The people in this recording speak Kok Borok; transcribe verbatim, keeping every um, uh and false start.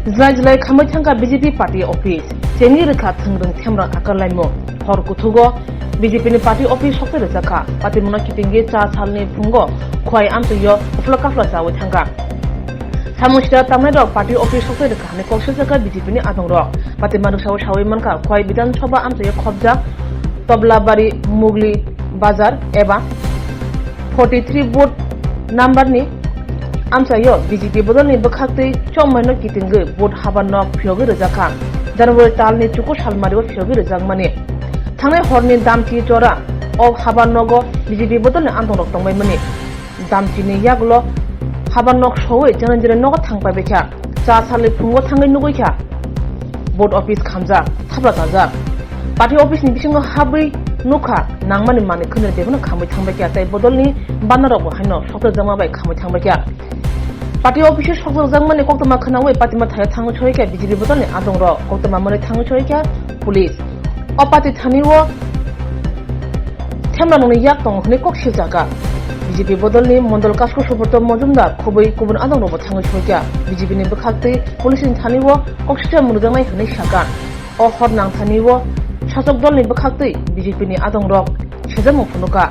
Jlai jlai khamwi thangkha B J P party office, chengwi rwkha thwngrwng themrang akarlaimung. Hor kuthugo B J P ni party office sokthai rwjakha. Patimungno kitingwi cha salni phungo Khwai amchaio uphla kaphla chawi thangkha. Samung sida tamnairok party office sokthai rwkha hwnwi kok sirjakha B J P ni adongrok. Patima rwksaui saui mankha, Khwai Bidhan Sabha amchaio khopjak Toblabari Mugli Bazar eba forty three vote number ni amchaio B J P bodolni bwkhaktwi chongmaino kitingwi vote habar nok phiyogwi rwjakha. January talni chuku salmario phiyogwi rwjakmani. Thangnai horni damchi jora o habar nogo B J P bodolni adongrok tongbaimani. Damchini yagulo habar nok sowi jene jene nogo thang paibaikha. Cha salni phungo thangwi nugwikha vote office khamjak, thapla chajak. Party office ni bisingo habwi nukha, nangmani manwi khwnwi bebano khamwi thangbaikha, tei bodolni banarokbo haino sokjakma bai khamwi thangbaikha. Party office o sokjakmani koktwma khwnawi patima thaio thangwi soikha B J P bodolni adongrok, koktwma manwi thangwi soikha police. O party thani o themla nungni yak tongo hwnwi kok sirjakha. B J P bodolni Mondol Kasku Subrata Mojumdar khobwi kubun adongrokbo thangwi soikha. B J P ni bwkhaktwi police ni thani o kok sirjakmung rwjaknai hwnwi sakha. O hor nangthani o sachok dolni bwkhaktwi B J P ni adongrok sejakmung phunukha.